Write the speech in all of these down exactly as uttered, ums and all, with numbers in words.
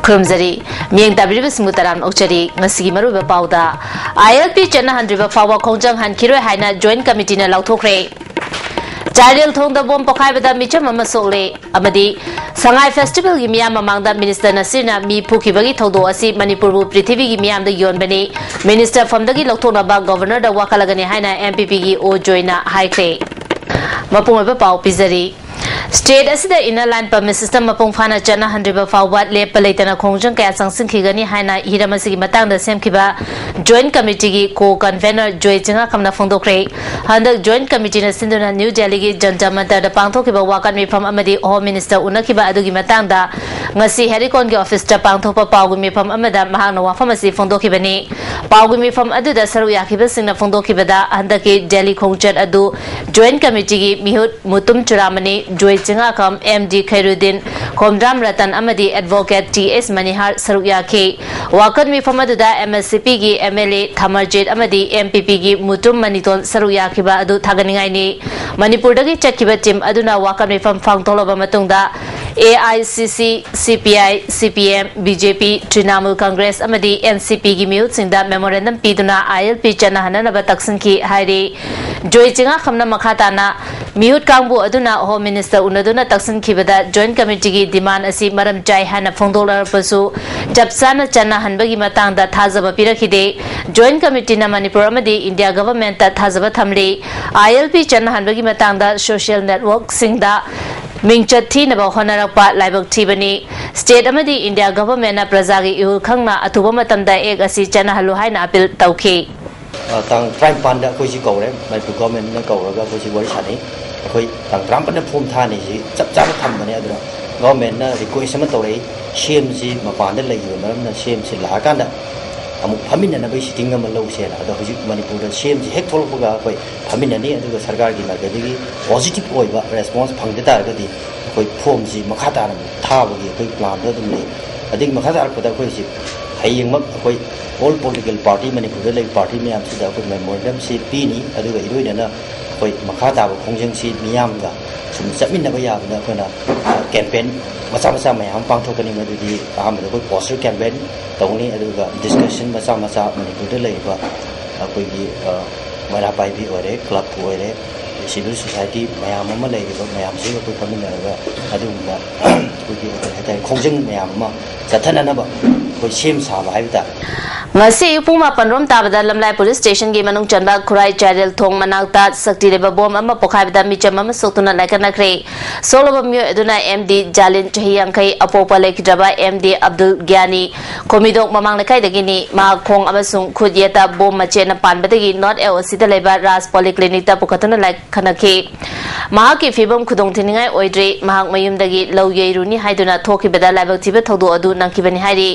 ꯈꯨꯔꯨꯝꯖꯔꯤ꯫ ꯃꯤꯠꯌꯦꯡ ꯇꯥꯕꯤꯔꯤꯕꯁꯤꯡꯕꯨ ꯇꯔꯥꯝꯅ ꯑꯣꯛꯆꯔꯤ꯫ ꯉꯁꯤꯒꯤ ꯃꯔꯨꯑꯣꯏꯕ ꯄꯥꯎꯗ, ILP ꯆꯠꯅꯍꯟꯗ꯭ꯔꯤꯕ ꯐꯥꯎꯕ ꯈꯣꯡꯖꯪ ꯍꯟꯈꯤꯔꯣꯏ ꯍꯥꯏꯅ Joint Committeeꯅ ꯂꯥꯎꯊꯣꯛꯈ꯭ꯔꯦ꯫ ꯆꯥꯟꯗꯦꯜ ꯊꯣꯡꯗ ꯕꯣꯝ ꯄꯣꯈꯥꯏꯕꯗ ꯃꯤꯆꯝ ꯑꯃ ꯁꯣꯛꯂꯦ꯫ ꯑꯃꯗꯤ ꯁꯉꯥꯏ Festivalꯒꯤ ꯃꯤꯌꯥꯝ ꯃꯃꯥꯡꯗ Minister ꯅꯁꯤꯔꯅ ꯃꯤ ꯐꯨꯈꯤꯕꯒꯤ ꯊꯧꯗꯣꯛ ꯑꯁꯤ ꯃꯅꯤꯄꯨꯔꯕꯨ ꯄ꯭ꯔꯤꯊꯤꯕꯤꯒꯤ ꯃꯤꯌꯥꯝꯗ ꯌꯣꯟꯕꯅꯤ, Minister ꯐꯝꯗꯒꯤ ꯂꯧꯊꯣꯛꯅꯕ Governorꯗ ꯋꯥꯀꯠꯂꯒꯅꯤ ꯍꯥꯏꯅ NPPꯒꯤ ꯑꯣ ꯖꯣꯏꯅ ꯍꯥꯏꯈ꯭ꯔꯦ꯫ ꯃꯄꯨꯡ ꯑꯣꯏꯕ ꯄꯥꯎ ꯄꯤꯖꯔꯤ꯫ State ꯑꯁꯤꯗ Inner Line Permit System ꯃꯄꯨꯡ ꯐꯥꯅ ꯆꯠꯅꯍꯟꯗ꯭ꯔꯤꯕ ꯐꯥꯎꯕ ꯂꯦꯞꯄ ꯂꯩꯇꯅ ꯈꯣꯡꯖꯪ ꯀꯌꯥ ꯆꯪꯁꯤꯟꯈꯤꯒꯅꯤ ꯍꯥꯏꯅ ꯍꯤꯔꯝ ꯑꯁꯤꯒꯤ ꯃꯇꯥꯡꯗ ꯁꯦꯝꯈꯤꯕ Joint Committeeꯒꯤ Co-Convener ꯖꯣꯏ ꯆꯤꯡꯉꯥꯈꯝꯅ ꯐꯣꯡꯗꯣꯛꯈ꯭ꯔꯦ꯫ ꯍꯟꯗꯛ Joint Committeeꯅ ꯁꯤꯟꯗꯨꯅ New Delhiꯒꯤ ꯖꯟꯇꯔ ꯃꯟꯇꯔꯗ ꯄꯥꯡꯊꯣꯛꯈꯤꯕ ꯋꯥꯀꯠ ꯃꯤꯐꯝ ꯑꯃꯗꯤ Home Minister ꯎꯅꯈꯤꯕ ꯑꯗꯨꯒꯤ ꯃꯇꯥꯡꯗ ꯉꯁꯤ ꯍꯦꯔꯤꯀꯣꯟꯒꯤ officeꯇ ꯄꯥꯡꯊꯣꯛꯄ ꯄꯥꯎꯒꯤ ꯃꯤꯐꯝ ꯑꯃꯗ ꯃꯍꯥꯛꯅ ꯋꯥꯐꯝ ꯑꯁꯤ ꯐꯣꯡꯗꯣꯛꯈꯤꯕꯅꯤ꯫ ꯄꯥꯎꯒꯤ ꯃꯤꯐꯝ ꯑꯗꯨꯗ ꯁꯔꯨꯛ ꯌꯥꯈꯤꯕꯁꯤꯡꯅ ꯐꯣꯡꯗꯣꯛꯈꯤꯕꯗ, ꯍꯟꯗꯛꯀꯤ Delhi ꯈꯣꯡꯆꯠ ꯑꯗꯨ Joint Committeeꯒꯤ ꯃꯤꯍꯨꯠ ꯃꯨꯇꯨꯝ ꯆꯨꯔꯥꯃꯅꯤ, ꯖꯣꯏ ꯆꯤꯡꯉꯥꯈꯝ, M D ꯈꯩꯔꯨꯗꯤꯟ, ꯈꯣꯝꯗ꯭ꯔꯥꯝ ꯔꯇꯟ ꯑꯃꯗꯤ Advocate T S ꯃꯅꯤꯍꯥꯔ ꯁꯔꯨꯛ ꯌꯥꯈꯤ꯫ ꯋꯥꯀꯠ ꯃꯤꯐꯝ ꯑꯗꯨꯗ MSCPꯒꯤ MLA ꯊꯥꯃꯔꯖꯤꯠ ꯑꯃꯗꯤ NPPꯒꯤ ꯃꯨꯇꯨꯝ ꯃꯅꯤꯇꯣꯟ ꯁꯔꯨꯛ ꯌꯥꯈꯤꯕ ꯑꯗꯨ ꯊꯥꯒꯠꯅꯤꯡꯉꯥꯏꯅꯤ꯫ ꯃꯅꯤꯄꯨꯔꯗꯒꯤ ꯆꯠꯈꯤꯕ team ꯑꯗꯨꯅ ꯋꯥꯀꯠ ꯃꯤꯐꯝ ꯄꯥꯡꯊꯣꯛꯂꯕ ꯃꯇꯨꯡꯗ, AICC, CPI, CPM, BJP, Trinamool Congress ꯑꯃꯗꯤ NCPꯒꯤ ꯃꯤꯍꯨꯠꯁꯤꯡꯗ memorandum ꯄꯤꯗꯨꯅ ILP ꯆꯠꯅꯍꯟꯅꯅꯕ ꯇꯛꯁꯤꯟꯈꯤ ꯍꯥꯏꯔꯤ꯫ ꯖꯣꯏ ꯆꯤꯡꯉꯥꯈꯝꯅ ꯃꯈꯥ ꯇꯥꯅ, ꯃꯤꯍꯨꯠ ꯀꯥꯡꯕꯨ ꯑꯗꯨꯅ Home Minister ꯎꯅꯗꯨꯅ ꯇꯛꯁꯤꯟꯈꯤꯕꯗ Joint Committeeꯒꯤ demand ꯑꯁꯤ ꯃꯔꯝ ꯆꯥꯏ ꯍꯥꯏꯅ ꯐꯣꯡꯗꯣꯛꯂꯔꯕꯁꯨ, ꯆꯞ ꯆꯥꯅ ꯆꯠꯅꯍꯟꯕꯒꯤ ꯃꯇꯥꯡꯗ ꯊꯥꯖꯕ ꯄꯤꯔꯛꯈꯤꯗꯦ꯫ Joint Committeeꯅ ꯃꯅꯤꯄꯨꯔ ꯑꯃꯗꯤ ꯏꯟꯗꯤꯌꯥ governmentꯇ ꯊꯥꯖꯕ ꯊꯝꯂꯤ꯫ ILP ꯆꯠꯅꯍꯟꯕꯒꯤ ꯃꯇꯥꯡꯗ social networkꯁꯤꯡꯗ ꯃꯤꯡꯆꯠ ꯊꯤꯅꯕ ꯍꯣꯠꯅꯔꯛꯄ ꯂꯥꯏꯕꯛ ꯊꯤꯕꯅꯤ꯫ State ꯑꯃꯗꯤ ꯏꯟꯗꯤꯌꯥ governmentꯅ ꯄ꯭ꯔꯖꯥꯒꯤ ꯏꯍꯨꯜ ꯈꯪꯅ ꯑꯊꯨꯕ ꯃꯇꯝꯗ act ꯑꯁꯤ ꯆꯠꯅꯍꯜꯂꯨ ꯍꯥꯏꯅ appeal ꯇꯧꯈꯤ꯫ ꯑ, ꯇꯥꯡ ꯇꯔꯥꯅꯤꯄꯥꯟꯗ ꯑꯩꯈꯣꯏꯁꯤ ꯀꯧꯔꯦ, ꯃꯅꯤꯄꯨꯔ governmentꯅ ꯀꯧꯔꯒ ꯑꯩꯈꯣꯏꯁꯤ ꯋꯥꯔꯤ ꯁꯥꯟꯅꯩ꯫ ꯑꯩꯈꯣꯏ ꯇꯥꯡ ꯇꯔꯥꯃꯥꯄꯟꯗ form ꯊꯥꯅꯤ, ꯁꯤ ꯆꯞ ꯆꯥꯅ ꯊꯝꯕꯅꯦ꯫ ꯑꯗꯨꯅ governmentꯅ request ꯑꯃ ꯇꯧꯔꯛꯏ, CMꯁꯤ ꯃꯄꯥꯟꯗ ꯂꯩꯈꯤꯕ ꯃꯔꯝꯅ CMꯁꯤ ꯂꯥꯛꯑꯀꯥꯟꯗ ꯑꯃꯨꯛ ꯐꯝꯃꯤꯟꯅꯅꯕꯒꯤ sitting ꯑꯃ ꯂꯧꯁꯦꯅ꯫ ꯑꯗꯣ ꯍꯧꯖꯤꯛ ꯃꯅꯤꯄꯨꯔꯗ CMꯁꯤ ꯍꯦꯛ ꯊꯣꯛꯂꯛꯄꯒ ꯑꯩꯈꯣꯏ ꯐꯝꯃꯤꯟꯅꯅꯤ, ꯑꯗꯨꯒ ꯁꯔꯀꯥꯔꯒꯤ ꯃꯥꯏꯀꯩꯗꯒꯤ positive ꯑꯣꯏꯕ response ꯐꯪꯗ ꯇꯥꯔꯒꯗꯤ ꯑꯩꯈꯣꯏ formꯁꯤ ꯃꯈꯥ ꯇꯥꯅ ꯊꯥꯕꯒꯤ ꯑꯩꯈꯣꯏ planꯗ ꯑꯗꯨꯝ ꯂꯩ꯫ ꯑꯗꯒꯤ ꯃꯈꯥ ꯇꯥꯔꯛꯄꯗ ꯑꯩꯈꯣꯏ ꯍꯧꯖꯤꯛ ꯍꯌꯦꯡꯃꯛ ꯑꯩꯈꯣꯏ all political party, ꯃꯅꯤꯄꯨꯔꯗ ꯂꯩꯕ party ꯃꯌꯥꯝꯁꯤꯗ ꯑꯩꯈꯣꯏ memorandumꯁꯤ ꯄꯤꯅꯤ, ꯑꯗꯨꯒ ꯏꯔꯣꯏꯅꯅ ꯑꯩꯈꯣꯏ ꯃꯈꯥ ꯇꯥꯕ ꯈꯣꯡꯖꯪꯁꯤ ꯃꯤꯌꯥꯝꯒ ꯁꯨꯝ ꯆꯠꯃꯤꯟꯅꯕ ꯌꯥꯕꯗ ꯑꯩꯈꯣꯏꯅ ꯀꯦꯝꯄꯦꯟ ꯃꯆꯥ ꯃꯆꯥ ꯃꯌꯥꯝ ꯑꯃ ꯄꯥꯡꯊꯣꯛꯀꯅꯤ꯫ ꯃꯗꯨꯗꯤ ꯑꯍꯥꯟꯕꯗ ꯑꯩꯈꯣꯏ ꯄꯣꯁꯇꯔ ꯀꯦꯝꯄꯦꯟ ꯇꯧꯅꯤ, ꯑꯗꯨꯒ ꯗꯤꯁꯀꯁꯟ ꯃꯆꯥ ꯃꯆꯥ ꯃꯅꯤꯄꯨꯔꯗ ꯂꯩꯔꯤꯕ ꯑꯩꯈꯣꯏꯒꯤ ꯃꯩꯔꯥ ꯄꯥꯏꯕꯤ ꯑꯣꯏꯔꯦ, ꯀ꯭ꯂꯕꯄꯨ ꯑꯣꯏꯔꯦ, ꯁꯤꯚꯤꯜ ꯁꯣꯁꯥꯏꯇꯤ ꯃꯌꯥꯝ ꯑꯃ ꯂꯩꯔꯤꯕ ꯃꯌꯥꯝꯁꯤꯒ ꯑꯩꯈꯣꯏ ꯐꯝꯃꯤꯟꯅꯔꯒ ꯑꯗꯨꯒꯨꯝꯕ ꯑꯩꯈꯣꯏꯒꯤ ꯀꯔꯤ ꯍꯥꯏꯇꯥꯔꯦ, ꯈꯣꯡꯖꯪ ꯃꯌꯥꯝ ꯑꯃ ꯆꯠꯊꯅꯅꯕ ꯑꯩꯈꯣꯏ ꯁꯦꯝ ꯁꯥꯕ ꯍꯥꯏꯕ ꯇꯥꯔꯦ꯫ ꯉꯁꯤ ꯑꯌꯨꯛ ꯄꯨꯡ ꯃꯥꯄꯟ ꯔꯣꯝ ꯇꯥꯕꯗ ꯂꯝꯂꯥꯏ ꯄꯨꯂꯤꯁ ꯁ꯭ꯇꯦꯁꯟꯒꯤ ꯃꯅꯨꯡ ꯆꯟꯕ ꯈꯨꯔꯥꯏ ꯆꯥꯏꯔꯦꯜ ꯊꯣꯡ ꯃꯅꯥꯛꯇ ꯁꯛꯇꯤ ꯂꯩꯕ ꯕꯣꯝ ꯑꯃ ꯄꯣꯈꯥꯏꯕꯗ ꯃꯤꯆꯝ ꯑꯃ ꯁꯣꯛꯇꯨꯅ ꯂꯥꯏꯀꯠꯅꯈ꯭ꯔꯦ꯫ ꯁꯣꯛꯂꯕ ꯃꯤꯑꯣꯏ ꯑꯗꯨꯅ ꯑꯦꯝ ꯗꯤ ꯖꯥꯂꯤꯟ, ꯆꯍꯤ ꯌꯥꯡꯈꯩ, ꯑꯄꯣꯛꯄ ꯂꯩꯈꯤꯗ꯭ꯔꯕ ꯑꯦꯝ ꯗꯤ ꯑꯕꯗꯨꯜ ꯒ꯭ꯌꯥꯅꯤ, ꯈꯣꯃꯤꯗꯣꯡ ꯃꯃꯥꯡ ꯂꯩꯀꯥꯏꯗꯒꯤꯅꯤ꯫ ꯃꯍꯥꯛ ꯈꯣꯡ ꯑꯃꯁꯨꯡ ꯈꯨꯠ ꯌꯦꯠꯇ ꯕꯣꯝ ꯃꯆꯦꯠꯅ ꯄꯥꯟꯕꯗꯒꯤ ꯅꯣꯔꯠ ꯑꯦ ꯑꯣ ꯁꯤꯗ ꯂꯩꯕ ꯔꯥꯖ ꯄꯣꯂꯤꯀ꯭ꯂꯤꯅꯤꯛꯇ ꯄꯨꯈꯠꯇꯨꯅ ꯂꯥꯏ ꯈꯟꯅꯈꯤ꯫ ꯃꯍꯥꯛꯀꯤ ꯐꯤꯕꯝ ꯈꯨꯗꯣꯡꯊꯤꯅꯤꯡꯉꯥꯏ ꯑꯣꯏꯗ꯭ꯔꯤ꯫ ꯃꯍꯥꯛ ꯃꯌꯨꯝꯗꯒꯤ ꯂꯧ ꯌꯩꯔꯨꯅꯤ ꯍꯥꯏꯗꯨꯅ ꯊꯣꯛꯈꯤꯕꯗ ꯂꯥꯏꯕꯛ ꯊꯤꯕ ꯊꯧꯗꯣꯛ ꯑꯗꯨ ꯅꯪꯈꯤꯕꯅꯤ ꯍꯥꯏꯔꯤ꯫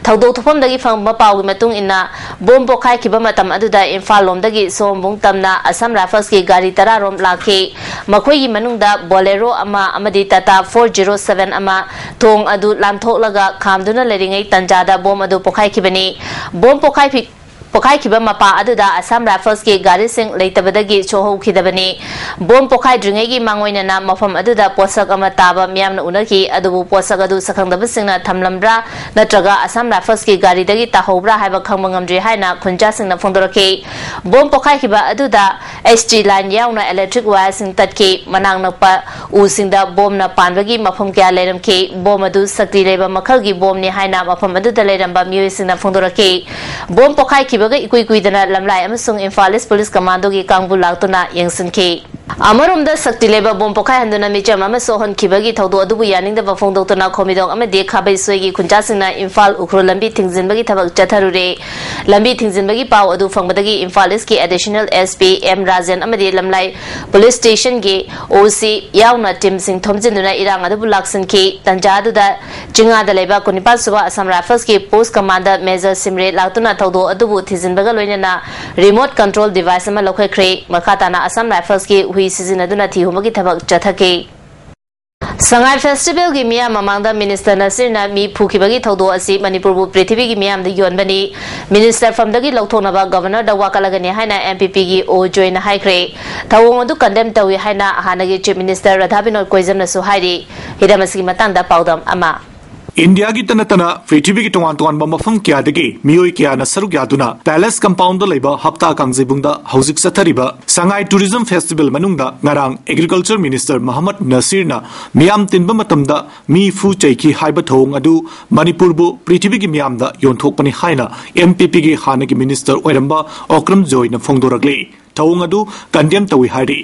ꯊꯧꯗꯣꯛ ꯊꯣꯛꯐꯝꯗꯒꯤ ꯐꯪꯕ ꯄꯥꯎꯒꯤ ꯃꯇꯨꯡ ꯏꯟꯅ, ꯕꯣꯝ ꯄꯣꯈꯥꯏꯈꯤꯕ ꯃꯇꯝ ꯑꯗꯨꯗ ꯏꯝꯐꯥꯜ ꯂꯣꯝꯗꯒꯤ ꯁꯣꯝꯕꯨꯡ ꯇꯝꯅ ꯑꯁꯥꯝ ꯔꯥꯏꯐꯜꯁꯀꯤ ꯒꯥꯔꯤ ꯇꯔꯥ ꯔꯣꯝ ꯂꯥꯛꯈꯤ꯫ ꯃꯈꯣꯏꯒꯤ ꯃꯅꯨꯡꯗ ꯕꯣꯂꯦꯔꯣ ꯑꯃ ꯑꯃꯗꯤ ꯇꯥꯇꯥ ꯐꯣꯔ ꯖꯤꯔꯣ ꯁꯚꯦꯟ ꯑꯃ ꯊꯣꯡ ꯑꯗꯨ ꯂꯥꯟꯊꯣꯛꯂꯒ ꯈꯥꯝꯗꯨꯅ ꯂꯩꯔꯤꯉꯩ ꯇꯟꯖꯥꯗ ꯕꯣꯝ ꯑꯗꯨ ꯄꯣꯈꯥꯏꯈꯤꯕꯅꯤ꯫ ꯕꯣꯝ ꯄꯣꯈꯥꯏꯐꯤ-, ꯄꯣꯈꯥꯏꯈꯤꯕ ꯃꯄꯥ ꯑꯗꯨꯗ ꯑꯁꯥꯝ ꯔꯥꯏꯐꯜꯁꯀꯤ ꯒꯥꯔꯤꯁꯤꯡ ꯂꯩꯇꯕꯗꯒꯤ ꯁꯣꯛꯍꯧꯈꯤꯗꯕꯅꯤ꯫ ꯕꯣꯝ ꯄꯣꯈꯥꯏꯗ꯭ꯔꯤꯉꯩꯒꯤ ꯃꯥꯡꯑꯣꯏꯅꯅ ꯃꯐꯝ ꯑꯗꯨꯗ ꯄꯣꯠꯁꯛ ꯑꯃ ꯇꯥꯕ ꯃꯤꯌꯥꯝꯅ ꯎꯅꯈꯤ, ꯑꯗꯨꯕꯨ ꯄꯣꯠꯁꯛ ꯑꯗꯨ ꯁꯛꯈꯪꯗꯕꯁꯤꯡꯅ ꯊꯝꯂꯝꯕ꯭ꯔꯥ ꯅꯠꯇ꯭ꯔꯒ ꯑꯁꯥꯝ ꯔꯥꯏꯐꯜꯁꯀꯤ ꯒꯥꯔꯤꯗꯒꯤ ꯇꯥꯍꯧꯕ꯭ꯔꯥ ꯍꯥꯏꯕ ꯈꯪꯕ ꯉꯝꯗ꯭ꯔꯤ ꯍꯥꯏꯅ ꯈꯨꯟꯖꯥꯁꯤꯡꯅ ꯐꯣꯡꯗꯣꯔꯛꯈꯤ꯫ ꯕꯣꯝ ꯄꯣꯈꯥꯏꯈꯤꯕ ꯑꯗꯨꯗ ꯑꯦꯁ ꯇꯤ ꯂꯥꯏꯟ ꯌꯥꯎꯅ ꯏꯂꯦꯛꯇ꯭ꯔꯤꯛ ꯋꯥꯌꯔꯁꯤꯡ ꯇꯠꯈꯤ꯫ ꯃꯅꯥꯛ ꯅꯛꯄ ꯎꯁꯤꯡꯗ ꯕꯣꯝꯅ ꯄꯥꯟꯕꯒꯤ ꯃꯐꯝ ꯀꯌꯥ ꯂꯩꯔꯝꯈꯤ꯫ ꯕꯣꯝ ꯑꯗꯨ ꯁꯛꯇꯤ ꯂꯩꯕ ꯃꯈꯜꯒꯤ ꯕꯣꯝꯅꯤ ꯍꯥꯏꯅ ꯃꯐꯝ ꯑꯗꯨꯗ ꯂꯩꯔꯝꯕ ꯃꯤꯑꯣꯏꯁꯤꯡꯅ ꯐꯣꯡꯗꯣꯔꯛꯈꯤ꯫ ꯕꯣꯝ ꯄꯣꯈꯥꯏꯈꯤꯕꯒ ꯏꯀꯨꯏ ꯀꯨꯏꯗꯅ ꯂꯝꯂꯥꯏ ꯑꯃꯁꯨꯡ ꯏꯝꯐꯥꯜ ꯏꯁ ꯄꯨꯂꯤꯁ ꯀꯃꯥꯟꯗꯣꯒꯤ ꯀꯥꯡꯕꯨ ꯂꯥꯛꯇꯨꯅ ꯌꯦꯡꯁꯤꯟꯈꯤ꯫ ꯑꯃꯔꯣꯝꯗ, ꯁꯛꯇꯤ ꯂꯩꯕ ꯕꯣꯝ ꯄꯣꯈꯥꯏꯍꯟꯗꯨꯅ ꯃꯤꯆꯝ ꯑꯃ ꯁꯣꯛꯍꯟꯈꯤꯕꯒꯤ ꯊꯧꯗꯣꯛ ꯑꯗꯨꯕꯨ ꯌꯥꯅꯤꯡꯗꯕ ꯐꯣꯡꯗꯣꯛꯇꯨꯅ ꯈꯣꯃꯤꯗꯣꯡ ꯑꯃꯗꯤ ꯈꯥꯕꯩꯁꯣꯏꯒꯤ ꯈꯨꯟꯖꯥꯁꯤꯡꯅ ꯏꯝꯐꯥꯜ ꯎꯈ꯭ꯔꯨꯜ ꯂꯝꯕꯤ ꯊꯤꯡꯖꯤꯟꯕꯒꯤ ꯊꯕꯛ ꯆꯠꯊꯔꯨꯔꯦ꯫ ꯂꯝꯕꯤ ꯊꯤꯡꯖꯤꯟꯕꯒꯤ ꯄꯥꯎ ꯑꯗꯨ ꯐꯪꯕꯗꯒꯤ ꯏꯝꯐꯥꯜ ꯏꯁꯀꯤ additional S P M Rajen ꯑꯃꯗꯤ ꯂꯝꯂꯥꯏ ꯄꯨꯂꯤꯁ ꯁ꯭ꯇꯦꯁꯟꯒꯤ ꯑꯣ ꯁꯤ ꯌꯥꯎꯅ ꯇꯤꯝꯁꯤꯡ ꯊꯣꯝꯖꯤꯟꯗꯨꯅ ꯏꯔꯥꯡ ꯑꯗꯨꯕꯨ ꯂꯥꯛꯁꯤꯟꯈꯤ꯫ ꯇꯟꯖꯥ ꯑꯗꯨꯗ ꯆꯤꯡꯉꯥꯗ ꯂꯩꯕ ꯀꯨꯟꯅꯤꯄꯥꯜ ꯁꯨꯕ ꯑꯁꯥꯝ ꯔꯥꯏꯐꯜꯁꯀꯤ ꯄꯣꯁ ꯀꯃꯥꯟꯗꯔ ꯃꯦꯖꯔ ꯁꯤꯝꯔꯦ ꯂꯥꯛꯇꯨꯅ ꯊꯧꯗꯣꯛ ꯑꯗꯨꯕꯨ ꯊꯤꯖꯤꯟꯕꯒ ꯂꯣꯏꯅꯅ ꯔꯤꯃꯣꯠ ꯀꯟꯇ꯭ꯔꯣꯜ ꯗꯤꯚꯥꯏꯁ ꯑꯃ ꯂꯧꯈꯠꯈ꯭ꯔꯦ꯫ ꯃꯈꯥ ꯇꯥꯅ ꯑꯁꯥꯝ ꯔꯥꯏꯐꯜꯁꯀꯤ ꯍꯨꯏ ꯁꯤꯖꯤꯟꯅꯗꯨꯅ ꯊꯤꯍꯨꯝꯕꯒꯤ ꯊꯕꯛ ꯆꯠꯊꯈꯤ꯫ ꯁꯉꯥꯏ ꯐꯦꯁꯇꯤꯚꯦꯜꯒꯤ ꯃꯤꯌꯥꯝ ꯃꯃꯥꯡꯗ ꯃꯤꯅꯤꯁꯇꯔ ꯅꯁꯤꯔꯅ ꯃꯤ ꯐꯨꯈꯤꯕꯒꯤ ꯊꯧꯗꯣꯛ ꯑꯁꯤ ꯃꯅꯤꯄꯨꯔꯕꯨ ꯄ꯭ꯔꯤꯊꯤꯕꯤꯒꯤ ꯃꯤꯌꯥꯝꯗ ꯌꯣꯟꯕꯅꯤ, ꯃꯤꯅꯤꯁꯇꯔ ꯐꯝꯗꯒꯤ ꯂꯧꯊꯣꯛꯅꯕ ꯒꯚꯔꯅꯔꯗ ꯋꯥꯀꯠꯂꯒꯅꯤ ꯍꯥꯏꯅ ꯑꯦꯝꯄꯤꯄꯤꯒꯤ ꯑꯣ ꯖꯣꯏꯅ ꯍꯥꯏꯈ꯭ꯔꯦ꯫ ꯊꯧꯑꯣꯡ ꯑꯗꯨ ꯀꯟꯗꯦꯝ ꯇꯧꯏ ꯍꯥꯏꯅ ꯍꯥꯟꯅꯒꯤ ꯆꯤꯐ ꯃꯤꯅꯤꯁꯇꯔ ꯔꯥꯙꯥ ꯕꯤꯅꯣꯗ ꯀꯣꯏꯖꯝꯅꯁꯨ ꯍꯥꯏꯔꯤ꯫ ꯍꯤꯔꯝ ꯑꯁꯤꯒꯤ ꯃꯇꯥꯡꯗ ꯄꯥꯎꯗꯝ ꯑꯃ꯫ ꯏꯟꯗꯤꯌꯥꯒꯤꯇ ꯅꯠꯇꯅ ꯄ꯭ꯔꯤꯊꯤꯕꯤꯒꯤ ꯇꯣꯉꯥꯟ ꯇꯣꯉꯥꯟꯕ ꯃꯐꯝ ꯀꯌꯥꯗꯒꯤ ꯃꯤꯑꯣꯏ ꯀꯌꯥꯅ ꯁꯔꯨꯛ ꯌꯥꯗꯨꯅ ꯄꯦꯂꯦꯁ ꯀꯝꯄꯥꯎꯟꯗ ꯂꯩꯕ ꯍꯞꯇꯥ ꯀꯥꯡꯖꯩꯕꯨꯡꯗ ꯍꯧꯖꯤꯛ ꯆꯠꯊꯔꯤꯕ ꯁꯉꯥꯏ ꯇꯨꯔꯤꯖꯝ ꯐꯦꯁꯇꯤꯚꯦꯜ ꯃꯅꯨꯡꯗ ꯉꯔꯥꯡ ꯑꯦꯒ꯭ꯔꯤꯀꯜꯆꯔ ꯃꯤꯅꯤꯁꯇꯔ ꯃꯍꯝꯃꯗ ꯅꯁꯤꯔꯅ ꯃꯤꯌꯥꯝ ꯇꯤꯟꯕ ꯃꯇꯝꯗ ꯃꯤ ꯐꯨ ꯆꯩꯈꯤ ꯍꯥꯏꯕ ꯊꯧꯑꯣꯡ ꯑꯗꯨ ꯃꯅꯤꯄꯨꯔꯕꯨ ꯄ꯭ꯔꯤꯊꯤꯕꯤꯒꯤ ꯃꯤꯌꯥꯝꯗ ꯌꯣꯟꯊꯣꯛꯄꯅꯤ ꯍꯥꯏꯅ ꯑꯦꯝꯄꯤꯄꯤꯒꯤ ꯍꯥꯟꯅꯒꯤ ꯃꯤꯅꯤꯁꯇꯔ ꯑꯣꯏꯔꯝꯕ ꯑꯣꯀ꯭ꯔꯝ ꯖꯣꯏꯅ ꯐꯣꯡꯗꯣꯔꯛꯂꯤ꯫ ꯊꯧꯑꯣꯡ ꯑꯗꯨ ꯀꯟꯗꯦꯝ ꯇꯧꯏ ꯍꯥꯏꯔꯤ꯫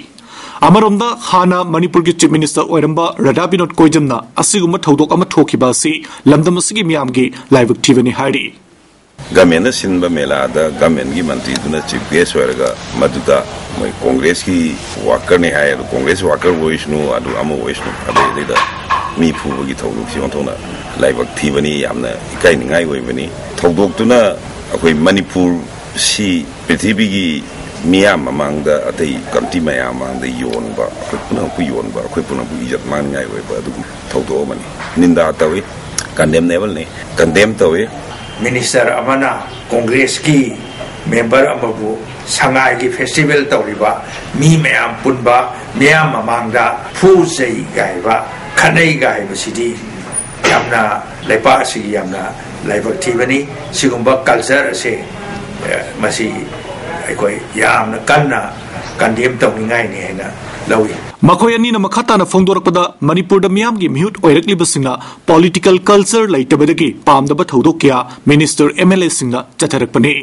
ꯑꯃꯔꯣꯝꯗ, ꯍꯥꯟꯅ ꯃꯅꯤꯄꯨꯔꯒꯤ ꯆꯤꯐ ꯃꯤꯅꯤꯁꯇꯔ ꯑꯣꯏꯔꯝꯕ ꯔꯥꯙꯥ ꯕꯤꯅꯣꯗ ꯀꯣꯏꯖꯝꯅ ꯑꯁꯤꯒꯨꯝꯕ ꯊꯧꯗꯣꯛ ꯑꯃ ꯊꯣꯛꯈꯤꯕ ꯑꯁꯤ ꯂꯝꯗꯝ ꯑꯁꯤꯒꯤ ꯃꯤꯌꯥꯝꯒꯤ ꯂꯥꯏꯕꯛ ꯊꯤꯕꯅꯤ ꯍꯥꯏꯔꯤ꯫ ꯒꯃꯦꯟꯅ ꯁꯤꯟꯕ ꯃꯦꯂꯥꯗ ꯒꯃꯦꯟꯒꯤ ꯃꯟꯇ꯭ꯔꯤꯗꯨꯅ ꯆꯤꯐ ꯒꯦꯁ ꯑꯣꯏꯔꯒ ꯃꯗꯨꯗ ꯃꯣꯏ ꯀꯣꯡꯒ꯭ꯔꯦꯁꯀꯤ ꯋꯥꯀꯔꯅꯤ ꯍꯥꯏ, ꯑꯗꯨ ꯀꯣꯡꯒ꯭ꯔꯦꯁ ꯋꯥꯀꯔ ꯑꯣꯏꯁꯅꯨ, ꯑꯗꯨ ꯑꯃ ꯑꯣꯏꯁꯅꯨ, ꯑꯗꯩꯗꯨꯗ ꯃꯤ ꯐꯨꯕꯒꯤ ꯊꯧꯗꯣꯛꯁꯤ ꯑꯣꯟꯊꯣꯛꯅ ꯂꯥꯏꯕꯛ ꯊꯤꯕꯅꯤ, ꯌꯥꯝꯅ ꯏꯀꯥꯏꯅꯤꯡꯉꯥꯏ ꯑꯣꯏꯕꯅꯤ꯫ ꯊꯧꯗꯣꯛꯇꯨꯅ ꯑꯩꯈꯣꯏ ꯃꯅꯤꯄꯨꯔ ꯁꯤ ꯄ꯭ꯔꯤꯊꯤꯕꯤꯒꯤ ꯃꯤꯌꯥꯝ ꯃꯃꯥꯡꯗ, ꯑꯇꯩ ꯀꯟꯇ꯭ꯔꯤ ꯃꯌꯥꯝ ꯃꯃꯥꯡꯗ ꯌꯣꯟꯕ, ꯑꯩꯈꯣꯏ ꯄꯨꯝꯅꯃꯛꯄꯨ ꯌꯣꯟꯕ, ꯑꯩꯈꯣꯏ ꯄꯨꯝꯅꯃꯛꯄꯨ ꯏꯖꯠ ꯃꯥꯡꯅꯤꯡꯉꯥꯏ ꯑꯣꯏꯕ ꯑꯗꯨꯒꯨꯝꯕ ꯊꯧꯗꯣꯛ ꯑꯃꯅꯤ꯫ ꯅꯤꯟꯗꯥ ꯇꯧꯏ, ꯀꯟꯗꯦꯝꯅꯦꯕꯜꯅꯤ, ꯀꯟꯗꯦꯝ ꯇꯧꯏ꯫ ꯃꯤꯅꯤꯁꯇꯔ ꯑꯃꯅ ꯀꯣꯡꯒ꯭ꯔꯦꯁꯀꯤ ꯃꯦꯝꯕꯔ ꯑꯃꯕꯨ ꯁꯉꯥꯏꯒꯤ ꯐꯦꯁꯇꯤꯚꯦꯜ ꯇꯧꯔꯤꯕ ꯃꯤ ꯃꯌꯥꯝ ꯄꯨꯟꯕ ꯃꯤꯌꯥꯝ ꯃꯃꯥꯡꯗ ꯐꯨ ꯆꯩ ꯒꯥꯏꯕ, ꯈꯠꯅꯩ ꯒꯥꯏꯕꯁꯤꯗꯤ ꯌꯥꯝꯅ, ꯂꯩꯄꯥꯛ ꯑꯁꯤꯒꯤ ꯌꯥꯝꯅ ꯂꯥꯏꯕꯛ ꯊꯤꯕꯅꯤ꯫ ꯁꯤꯒꯨꯝꯕ ꯀꯜꯆꯔ ꯑꯁꯦ, ꯑꯦ, ꯃꯁꯤ ꯑꯩꯈꯣꯏ ꯌꯥꯝꯅ ꯀꯟꯅ ꯀꯟꯗꯦꯝ ꯇꯧꯅꯤꯡꯉꯥꯏꯅꯤ ꯍꯥꯏꯅ ꯂꯧꯏ꯫ ꯃꯈꯣꯏ ꯑꯅꯤꯅ ꯃꯈꯥ ꯇꯥꯅ ꯐꯣꯡꯗꯣꯔꯛꯄꯗ, ꯃꯅꯤꯄꯨꯔꯗ ꯃꯤꯌꯥꯝꯒꯤ ꯃꯤꯍꯨꯠ ꯑꯣꯏꯔꯛꯂꯤꯕꯁꯤꯡꯅ ꯄꯣꯂꯤꯇꯤꯀꯦꯜ ꯀꯜꯆꯔ ꯂꯩꯇꯕꯗꯒꯤ ꯄꯥꯝꯗꯕ ꯊꯧꯗꯣꯛ ꯀꯌꯥ ꯃꯤꯅꯤꯁꯇꯔ, ꯑꯦꯝ ꯑꯦꯜ ꯑꯦꯁꯤꯡꯅ ꯆꯠꯊꯔꯛꯄꯅꯤ꯫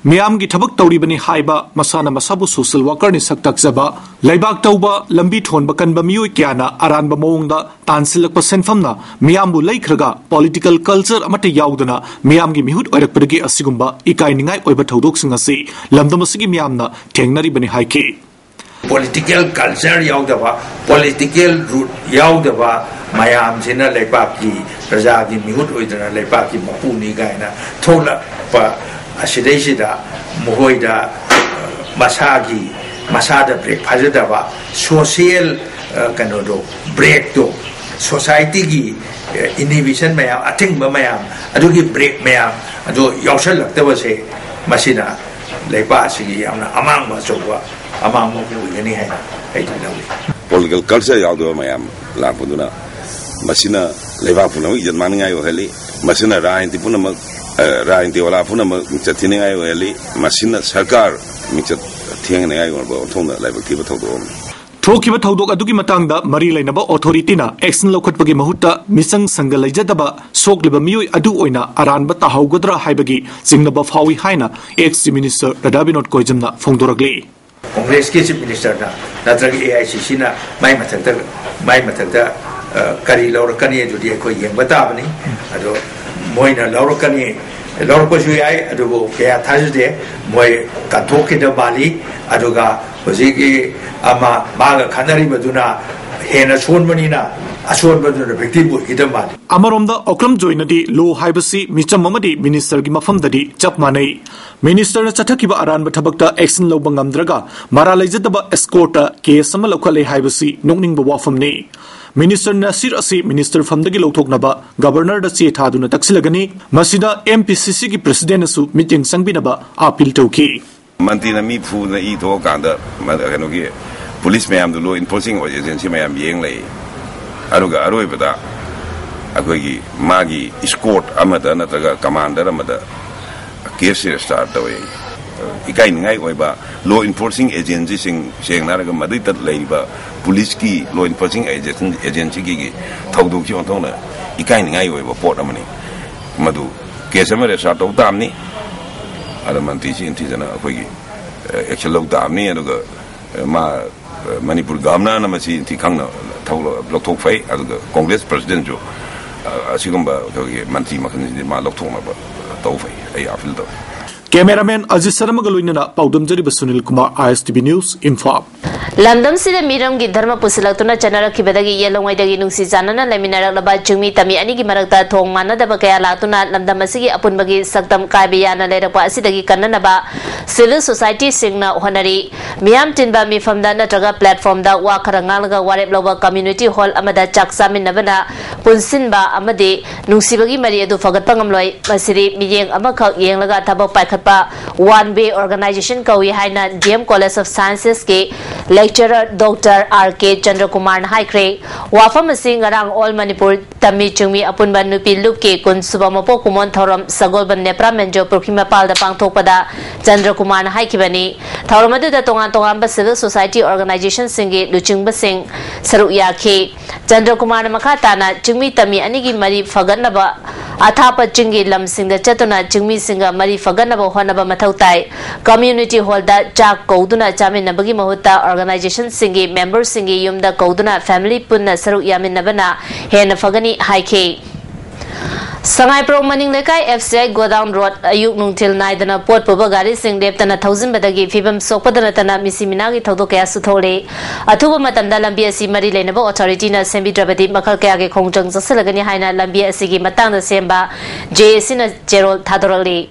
ꯃꯤꯌꯥꯝꯒꯤ ꯊꯕꯛ ꯇꯧꯔꯤꯕꯅꯤ ꯍꯥꯏꯕ, ꯃꯁꯥꯅ ꯃꯁꯥꯕꯨ ꯁꯣꯁꯤꯌꯦꯜ ꯋꯥꯀꯔꯅꯤ ꯁꯛ ꯇꯥꯛꯆꯕ, ꯂꯩꯕꯥꯛ ꯇꯧꯕ, ꯂꯝꯕꯤ ꯊꯣꯟꯕ ꯀꯟꯕ ꯃꯤꯑꯣꯏ ꯀꯌꯥꯅ ꯑꯔꯥꯟꯕ ꯃꯑꯣꯡꯗ ꯇꯥꯟꯁꯤꯜꯂꯛꯄ ꯁꯦꯟꯐꯝꯅ ꯃꯤꯌꯥꯝꯕꯨ ꯂꯩꯈ꯭ꯔꯒ ꯄꯣꯂꯤꯇꯤꯀꯦꯜ ꯀꯜꯆꯔ ꯑꯃꯠꯇ ꯌꯥꯎꯗꯅ ꯃꯤꯌꯥꯝꯒꯤ ꯃꯤꯍꯨꯠ ꯑꯣꯏꯔꯛꯄꯗꯒꯤ ꯑꯁꯤꯒꯨꯝꯕ ꯏꯀꯥꯏꯅꯤꯡꯉꯥꯏ ꯑꯣꯏꯕ ꯊꯧꯗꯣꯛꯁꯤꯡ ꯑꯁꯤ ꯂꯝꯗꯝ ꯑꯁꯤꯒꯤ ꯃꯤꯌꯥꯝꯅ ꯊꯦꯡꯅꯔꯤꯕꯅꯤ ꯍꯥꯏꯈꯤ꯫ ꯄꯣꯂꯤꯇꯤꯀꯦꯜ ꯀꯜꯆꯔ ꯌꯥꯎꯗꯕ, ꯄꯣꯂꯤꯇꯤꯀꯦꯜ ꯔꯨꯠ ꯌꯥꯎꯗꯕ ꯃꯌꯥꯝꯁꯤꯅ ꯂꯩꯕꯥꯛꯀꯤ ꯄ꯭ꯔꯖꯥꯒꯤ ꯃꯤꯍꯨꯠ ꯑꯣꯏꯗꯅ ꯂꯩꯕꯥꯛꯀꯤ ꯃꯄꯨꯅꯤ ꯀꯥꯏꯅ ꯊꯣꯛꯂꯛꯄ ꯑꯁꯤꯗꯩꯁꯤꯗ ꯃꯈꯣꯏꯗ, ꯑ, ꯃꯁꯥꯒꯤ, ꯃꯁꯥꯗ ꯕ꯭ꯔꯦꯛ ꯐꯥꯖꯗꯕ, ꯁꯣꯁꯤꯌꯦꯜ ꯀꯩꯅꯣꯗꯣ, ꯕ꯭ꯔꯦꯛꯇꯣ, ꯁꯣꯁꯥꯏꯇꯤꯒꯤ ꯏꯅꯤꯕꯤꯁꯟ ꯃꯌꯥꯝ, ꯑꯊꯤꯡꯕ ꯃꯌꯥꯝ, ꯑꯗꯨꯒꯤ ꯕ꯭ꯔꯦꯛ ꯃꯌꯥꯝ ꯑꯗꯣ ꯌꯥꯎꯁꯜꯂꯛꯇꯕꯁꯦ, ꯃꯁꯤꯅ ꯂꯩꯕꯥꯛ ꯑꯁꯤꯒꯤ ꯌꯥꯝꯅ ꯑꯃꯥꯡꯕ, ꯑꯆꯧꯕ ꯑꯃꯥꯡꯕ ꯑꯃ ꯑꯣꯏꯒꯅꯤ ꯍꯥꯏꯅ ꯑꯩꯗꯤ ꯂꯧꯏ꯫ ꯄꯣꯂꯤꯇꯤꯀꯦꯜ ꯀꯜꯆꯔ ꯌꯥꯎꯗꯕ ꯃꯌꯥꯝ ꯂꯥꯛꯄꯗꯨꯅ ꯃꯁꯤꯅ ꯂꯩꯕꯥꯛ ꯄꯨꯝꯅꯃꯛ ꯏꯖꯠ ꯃꯥꯡꯅꯤꯡꯉꯥꯏ ꯑꯣꯏꯍꯜꯂꯤ꯫ ꯃꯁꯤꯅ ꯔꯥꯖꯅꯤꯇꯤ ꯄꯨꯝꯅꯃꯛ, ꯑ, ꯔꯥꯖꯅꯤꯇꯤ ꯋꯥꯂꯥ ꯄꯨꯝꯅꯃꯛ ꯃꯤꯡꯆꯠ ꯊꯤꯅꯤꯡꯉꯥꯏ ꯑꯣꯏꯍꯜꯂꯤ꯫ ꯃꯁꯤꯅ ꯁꯔꯀꯥꯔ ꯃꯤꯡꯆꯠ ꯊꯤꯍꯟꯅꯤꯡꯉꯥꯏ ꯑꯣꯏꯕ ꯑꯣꯟꯊꯣꯛꯅ ꯂꯥꯏꯕꯛ ꯊꯤꯕ ꯊꯧꯗꯣꯛ ꯑꯃꯅꯤ꯫ ꯊꯣꯛꯈꯤꯕ ꯊꯧꯗꯣꯛ ꯑꯗꯨꯒꯤ ꯃꯇꯥꯡꯗ ꯃꯔꯤ ꯂꯩꯅꯕ ꯑꯣꯊꯣꯔꯤꯇꯤꯅ ꯑꯦꯛꯁꯟ ꯂꯧꯈꯠꯄꯒꯤ ꯃꯍꯨꯠꯇ ꯃꯤꯆꯪ ꯁꯪꯒ ꯂꯩꯖꯗꯕ ꯁꯣꯛꯂꯤꯕ ꯃꯤꯑꯣꯏ ꯑꯗꯨ ꯑꯣꯏꯅ ꯑꯔꯥꯟꯕ ꯇꯥꯍꯧꯒꯗ꯭ꯔꯥ ꯍꯥꯏꯕꯒꯤ ꯆꯤꯡꯅꯕ ꯐꯥꯎꯏ ꯍꯥꯏꯅ ex chief minister Radha Binod ꯀꯣꯏꯖꯝꯅ ꯐꯣꯡꯗꯣꯔꯛꯂꯤ꯫ ꯀꯣꯡꯒ꯭ꯔꯦꯁꯀꯤ ꯆꯤꯐ ꯃꯤꯅꯤꯁꯇꯔꯅ ꯅꯠꯇ꯭ꯔꯒ ꯑꯦ ꯑꯥꯏ ꯁꯤ ꯁꯤꯅ ꯃꯥꯏ ꯃꯊꯛꯇ, ꯃꯥꯏ ꯃꯊꯛꯇ, ꯑ, ꯀꯔꯤ ꯂꯧꯔꯛꯀꯅꯤ ꯑꯗꯨꯗꯤ ꯑꯩꯈꯣꯏ ꯌꯦꯡꯕ ꯇꯥꯕꯅꯤ꯫ ꯑꯗꯣ ꯃꯣꯏꯅ ꯂꯧꯔꯛꯀꯅꯤ, ꯂꯧꯔꯛꯄꯁꯨ ꯌꯥꯏ, ꯑꯗꯨꯕꯨ ꯀꯌꯥ ꯊꯥꯖꯗꯦ꯫ ꯃꯣꯏ ꯀꯟꯊꯣꯛꯈꯤꯗ ꯃꯥꯜꯂꯤ꯫ ꯑꯗꯨꯒ ꯍꯧꯖꯤꯛꯀꯤ ꯑꯃ ꯃꯥꯒ ꯈꯠꯅꯔꯤꯕꯗꯨꯅ ꯍꯦꯟꯅ ꯁꯣꯟꯕꯅꯤꯅ ꯑꯁꯣꯟꯕꯗꯨꯅ ꯚꯤꯛꯇꯤꯝ ꯑꯣꯏꯈꯤꯗ ꯃꯥꯜꯂꯤ꯫ ꯑꯃꯔꯣꯝꯗ ꯑꯣꯀ꯭ꯔꯝ ꯖꯣꯏꯅꯗꯤ ꯂꯣ ꯍꯥꯏꯕꯁꯤ ꯃꯤꯆꯝ ꯑꯃꯗꯤ ꯃꯤꯅꯤꯁꯇꯔꯒꯤ ꯃꯐꯝꯗꯗꯤ ꯆꯞ ꯃꯥꯟꯅꯩ꯫ ꯃꯤꯅꯤꯁꯇꯔꯅ ꯆꯠꯊꯈꯤꯕ ꯑꯔꯥꯟꯕ ꯊꯕꯛꯇ ꯑꯦꯛꯁꯟ ꯂꯧꯕ ꯉꯝꯗ꯭ꯔꯒ ꯃꯔꯥꯜ ꯂꯩꯖꯗꯕ ꯑꯦꯁꯀꯣꯔꯠꯇ ꯀꯦꯁ ꯑꯃ ꯂꯧꯈꯠꯂꯦ ꯍꯥꯏꯕꯁꯤ ꯅꯣꯛꯅꯤꯡꯕ ꯋꯥꯐꯝꯅꯤ꯫ ꯃꯤꯅꯤꯁꯇꯔ ꯅꯁꯤꯔ ꯑꯁꯤ ꯃꯤꯅꯤꯁꯇꯔ ꯐꯝꯗꯒꯤ ꯂꯧꯊꯣꯛꯅꯕ ꯒꯕꯔꯅꯔꯗ ꯆꯦ ꯊꯥꯗꯨꯅ ꯇꯛꯁꯤꯜꯂꯒꯅꯤ꯫ ꯃꯁꯤꯗ ꯑꯦꯝ ꯄꯤ ꯁꯤ ꯁꯤꯒꯤ ꯄ꯭ꯔꯁꯤꯗꯦꯟꯅꯁꯨ ꯃꯤꯠꯌꯦꯡ ꯆꯪꯕꯤꯅꯕ ꯑꯥꯄꯤꯜ ꯇꯧꯈꯤ꯫ ꯃꯟꯇ꯭ꯔꯤꯅ ꯃꯤ ꯐꯨꯗꯅ ꯏ ꯊꯣꯛꯑꯀꯥꯟꯗ ꯃ-, ꯀꯩꯅꯣꯒꯤ ꯄꯨꯂꯤꯁ ꯃꯌꯥꯝꯗꯨ ꯂꯣ ꯏꯟꯐꯣꯔꯁꯤꯡ ꯑꯦꯖꯦꯟꯁꯤ ꯃꯌꯥꯝ ꯌꯦꯡ ꯂꯩ꯫ ꯑꯗꯨꯒ ꯑꯔꯣꯏꯕꯗ ꯑꯩꯈꯣꯏꯒꯤ ꯃꯥꯒꯤ ꯏꯁꯀꯣꯔꯠ ꯑꯃꯗ ꯅꯠꯇ꯭ꯔꯒ ꯀꯃꯥꯟꯗꯔ ꯑꯃꯗ ꯀꯦꯁ ꯔꯦꯖꯤꯁꯇꯥꯔ ꯇꯧꯋꯦ꯫ ꯏꯀꯥꯏꯅꯤꯡꯉꯥꯏ ꯑꯣꯏꯕ ꯂꯣ ꯏꯟꯐꯣꯔꯁꯤꯡ ꯑꯦꯖꯦꯟꯁꯤꯁꯤꯡ, ꯁꯦꯡꯅ ꯍꯥꯏꯔꯒ ꯃꯗꯨꯗ ꯂꯩꯔꯤꯕ ꯄꯨꯂꯤꯁꯀꯤ ꯂꯣ ꯏꯟꯐꯣꯔꯁꯤꯡ ꯑꯦꯖꯦꯟ-, ꯑꯦꯖꯦꯟꯁꯤꯒꯤ ꯊꯧꯗꯣꯛꯁꯤ ꯑꯣꯟꯊꯣꯛꯅ ꯏꯀꯥꯏꯅꯤꯡꯉꯥꯏ ꯑꯣꯏꯕ ꯄꯣꯠ ꯑꯃꯅꯤ꯫ ꯃꯗꯨ ꯀꯦꯁ ꯑꯃ ꯔꯦꯖꯤꯁꯇꯥꯔ ꯇꯧ ꯇꯥꯕꯅꯤ꯫ ꯑꯗ ꯃꯟꯇ꯭ꯔꯤꯁꯤ ꯅꯤꯡꯊꯤꯖꯅ ꯑꯩꯈꯣꯏꯒꯤ, ꯑ, ꯑꯦꯛꯁꯟ ꯂꯧ ꯇꯥꯕꯅꯤ꯫ ꯑꯗꯨꯒ, ꯑ, ꯃꯥ, ꯑ, ꯃꯅꯤꯄꯨꯔ ꯒꯚꯔꯅꯔꯅ ꯃꯁꯤ ꯅꯤꯡꯊꯤ ꯈꯪꯅ ꯊꯧ-, ꯂꯧꯊꯣꯛ ꯐꯩ꯫ ꯑꯗꯨꯒ ꯀꯣꯡꯒ꯭ꯔꯦꯁ ꯄ꯭ꯔꯁꯤꯗꯦꯟꯁꯨ, ꯑ, ꯑꯁꯤꯒꯨꯝꯕ ꯑꯩꯈꯣꯏꯒꯤ ꯃꯟꯇ꯭ꯔꯤ ꯃꯈꯜꯁꯤꯗꯤ ꯃꯥ ꯂꯧꯊꯣꯛꯅꯕ ꯇꯧ ꯐꯩ꯫ ꯑꯩ ꯑꯥꯄꯤꯜ ꯇꯧꯏ꯫ ꯀꯦꯃꯦꯔꯥꯃꯦꯟ ꯑꯖꯤꯠ ꯁꯔꯃꯒ ꯂꯣꯏꯅꯅ ꯄꯥꯎꯗꯝꯖꯔꯤꯕ ꯁꯨꯅꯤꯜ ꯀꯨꯃꯥꯔ, ꯑꯥꯏ ꯑꯦꯁ ꯇꯤ ꯚꯤ ꯅ꯭ꯌꯨꯁ, ꯏꯝꯐꯥꯜ꯫ ꯂꯝꯗꯝꯁꯤꯗ ꯃꯤꯔꯝꯒꯤ ꯙꯔꯃ ꯄꯨꯁꯤꯜꯂꯛꯇꯨꯅ ꯆꯠꯅꯔꯛꯈꯤꯕꯗꯒꯤ ꯌꯦꯜꯂꯣꯡꯉꯩꯗꯒꯤ ꯅꯨꯡꯁꯤ ꯆꯥꯟꯅꯅ ꯂꯩꯃꯤꯟꯅꯔꯛꯂꯕ ꯆꯤꯡꯃꯤ ꯇꯝꯃꯤ ꯑꯅꯤꯒꯤ ꯃꯔꯛꯇ ꯊꯣꯡ ꯃꯥꯟꯅꯗꯕ ꯀꯌꯥ ꯂꯥꯛꯇꯨꯅ ꯂꯝꯗꯝ ꯑꯁꯤꯒꯤ ꯑꯄꯨꯟꯕꯒꯤ ꯁꯛꯇꯝ ꯀꯥꯏꯕ ꯌꯥꯅ ꯂꯩꯔꯛꯄ ꯑꯁꯤꯗꯒꯤ ꯀꯟꯅꯅꯕ civil societyꯁꯤꯡꯅ ꯍꯣꯠꯅꯔꯤ꯫ ꯃꯤꯌꯥꯝ ꯇꯤꯟꯕ ꯃꯤꯐꯝꯗ ꯅꯠꯇ꯭ꯔꯒ platformꯗ ꯋꯥ ꯈꯔ ꯉꯥꯡꯂꯒ ꯋꯥꯔꯦꯞ ꯂꯧꯕ community hall ꯑꯃꯗ ꯆꯥꯛ ꯆꯥꯃꯤꯟꯅꯕꯅ ꯄꯨꯟꯁꯤꯟꯕ ꯑꯃꯗꯤ ꯅꯨꯡꯁꯤꯕꯒꯤ ꯃꯔꯤ ꯑꯗꯨ ꯐꯒꯠꯄ ꯉꯝꯂꯣꯏ꯫ ꯃꯁꯤꯗꯤ ꯃꯤꯠꯌꯦꯡ ꯑꯃꯈꯛ ꯌꯦꯡꯂꯒ ꯊꯕꯛ ꯄꯥꯏꯈꯠꯄ one way organization ꯀꯧꯏ ꯍꯥꯏꯅ D M College of Sciencesꯀꯤ lecturer Doctor R K ꯆꯟꯗ꯭ꯔꯀꯨꯃꯥꯔꯅ ꯍꯥꯏꯈ꯭ꯔꯦ꯫ ꯋꯥꯐꯝ ꯑꯁꯤ ꯉꯔꯥꯡ All Manipur ꯇꯝꯃꯤ ꯆꯤꯡꯃꯤ ꯑꯄꯨꯟꯕ ꯅꯨꯄꯤ ꯂꯨꯞꯀꯤ ꯀꯨꯟ ꯁꯨꯕ ꯃꯄꯣꯛ ꯀꯨꯝꯑꯣꯟ ꯊꯧꯔꯝ ꯁꯒꯣꯜꯕꯟ ꯅꯦꯄ꯭ꯔꯥ ꯃꯦꯟꯖꯣ ꯄꯨꯈ꯭ꯔꯤ ꯃꯄꯥꯜꯗ ꯄꯥꯡꯊꯣꯛꯄꯗ ꯆꯟꯗ꯭ꯔꯀꯨꯃꯥꯔꯅ ꯍꯥꯏꯈꯤꯕꯅꯤ꯫ ꯊꯧꯔꯝ ꯑꯗꯨꯗ ꯇꯣꯉꯥꯟ ꯇꯣꯉꯥꯟꯕ civil society organizationꯁꯤꯡꯒꯤ ꯂꯨꯆꯤꯡꯕꯁꯤꯡ ꯁꯔꯨꯛ ꯌꯥꯈꯤ꯫ ꯆꯟꯗ꯭ꯔꯀꯨꯃꯥꯔꯅ ꯃꯈꯥ ꯇꯥꯅ ꯆꯤꯡꯃꯤ ꯇꯝꯃꯤ ꯑꯅꯤꯒꯤ ꯃꯔꯤ ꯐꯒꯠꯅꯕ ꯑꯊꯥꯞꯄ ꯆꯤꯡꯒꯤ ꯂꯝꯁꯤꯡꯗ ꯆꯠꯇꯨꯅ ꯆꯤꯡꯃꯤꯁꯤꯡꯒ ꯃꯔꯤ ꯐꯒꯠꯅꯕ ꯍꯣꯠꯅꯕ ꯃꯊꯧ ꯇꯥꯏ꯫ Community hallꯗ ꯆꯥꯛ ꯀꯧꯗꯨꯅ ꯆꯥꯃꯤꯟꯅꯕꯒꯤ ꯃꯍꯨꯠꯇ organizationꯁꯤꯡꯒꯤ memberꯁꯤꯡꯒꯤ ꯌꯨꯝꯗ ꯀꯧꯗꯨꯅ family ꯄꯨꯟꯅ ꯁꯔꯨꯛ ꯌꯥꯃꯤꯟꯅꯕꯅ ꯍꯦꯟꯅ ꯐꯒꯅꯤ ꯍꯥꯏꯈꯤ꯫ ꯁꯉꯥꯏꯄ꯭ꯔꯧ ꯃꯅꯤꯡ ꯂꯩꯀꯥꯏ F C I godown road ꯑꯌꯨꯛ ꯅꯨꯡꯊꯤꯜ ꯅꯥꯏꯗꯅ ꯄꯣꯠ ꯄꯨꯕ ꯒꯥꯔꯤꯁꯤꯡ ꯂꯦꯞꯇꯅ ꯊꯧꯖꯤꯟꯕꯗꯒꯤ ꯐꯤꯕꯝ ꯁꯣꯛꯄꯗ ꯅꯠꯇꯅ ꯃꯤꯁꯤ ꯃꯤꯅꯥꯒꯤ ꯊꯧꯗꯣꯛ ꯀꯌꯥꯁꯨ ꯊꯣꯛꯂꯤ꯫ ꯑꯊꯨꯕ ꯃꯇꯝꯗ ꯂꯝꯕꯤ ꯑꯁꯤ ꯃꯔꯤ ꯂꯩꯅꯕ authorityꯅ ꯁꯦꯝꯕꯤꯗ꯭ꯔꯕꯗꯤ ꯃꯈꯜ ꯀꯌꯥꯒꯤ ꯈꯣꯡꯖꯪ ꯆꯠꯁꯤꯜꯂꯒꯅꯤ ꯍꯥꯏꯅ ꯂꯝꯕꯤ ꯑꯁꯤꯒꯤ ꯃꯇꯥꯡꯗ ꯁꯦꯝꯕ J A Cꯅ ꯆꯦꯔꯣꯜ ꯊꯥꯗꯣꯔꯛꯂꯤ꯫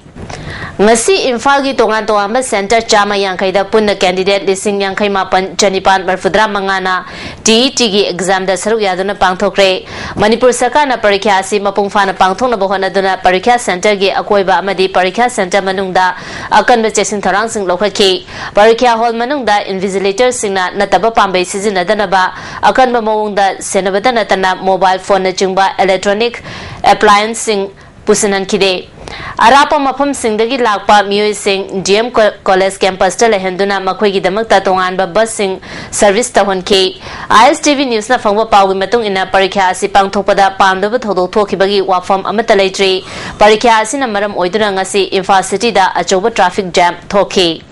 ꯉꯁꯤ ꯏꯝꯐꯥꯜꯒꯤ ꯇꯣꯉꯥꯟ ꯇꯣꯉꯥꯟꯕ centre ꯆꯥꯝꯃ ꯌꯥꯡꯈꯩꯗ ꯄꯨꯟꯅ candidate ꯂꯤꯁꯤꯡ ꯌꯥꯡꯈꯩ ꯃꯥꯄꯟ ꯆꯅꯤꯄꯥꯟ ꯃꯔꯤꯐꯨꯇꯔꯥ ꯃꯉꯥꯅ T E Tꯒꯤ examꯗ ꯁꯔꯨꯛ ꯌꯥꯗꯨꯅ ꯄꯥꯡꯊꯣꯛꯈ꯭ꯔꯦ꯫ ꯃꯅꯤꯄꯨꯔ ꯁꯔꯀꯥꯔꯅ ꯄꯔꯤꯈ꯭ꯌꯥ ꯑꯁꯤ ꯃꯄꯨꯡ ꯐꯥꯅ ꯄꯥꯡꯊꯣꯛꯅꯕ ꯍꯣꯠꯅꯗꯨꯅ ꯄꯔꯤꯈ꯭ꯌꯥ centreꯒꯤ ꯑꯀꯣꯏꯕ ꯑꯃꯗꯤ ꯄꯔꯤꯈ꯭ꯌꯥ centre ꯃꯅꯨꯡꯗ ꯑꯀꯟꯕ ꯆꯦꯛꯁꯤꯟ ꯊꯧꯔꯥꯡꯁꯤꯡ ꯂꯧꯈꯠꯈꯤ꯫ ꯄꯔꯤꯈ꯭ꯌꯥ hall ꯃꯅꯨꯡꯗ invigilatorꯁꯤꯡꯅ ꯅꯠꯇꯕ ꯄꯥꯝꯕꯩ ꯁꯤꯖꯤꯟꯅꯗꯅꯕ ꯑꯀꯟꯕ ꯃꯑꯣꯡꯗ ꯁꯦꯟꯅꯕꯗ ꯅꯠꯇꯅ mobile phoneꯅꯆꯤꯡꯕ electronic applianceꯁꯤꯡ ꯄꯨꯁꯤꯟꯍꯟꯈꯤꯗꯦ꯫ ꯑꯔꯥꯞꯄ ꯃꯐꯝꯁꯤꯡꯗꯒꯤ ꯂꯥꯛꯄ ꯃꯤꯑꯣꯏꯁꯤꯡ D M Co-, College campusꯇ ꯂꯩꯍꯟꯗꯨꯅ ꯃꯈꯣꯏꯒꯤꯗꯃꯛꯇ ꯇꯣꯉꯥꯟꯕ busꯁꯤꯡ service ꯇꯧꯍꯟꯈꯤ꯫ I S T V newsꯅ ꯐꯪꯕ ꯄꯥꯎꯒꯤ ꯃꯇꯨꯡ ꯏꯟꯅ, ꯄꯔꯤꯈ꯭ꯌꯥ ꯑꯁꯤ ꯄꯥꯡꯊꯣꯛꯄꯗ ꯄꯥꯝꯗꯕ ꯊꯧꯗꯣꯛ ꯊꯣꯛꯈꯤꯕꯒꯤ ꯋꯥꯐꯝ ꯑꯃꯠꯇ ꯂꯩꯇ꯭ꯔꯤ꯫ ꯄꯔꯤꯈ꯭ꯌꯥ ꯑꯁꯤꯅ ꯃꯔꯝ ꯑꯣꯏꯗꯨꯅ ꯉꯁꯤ ꯏꯝꯐꯥꯜ cityꯗ ꯑꯆꯧꯕ traffic jam ꯊꯣꯛꯈꯤ꯫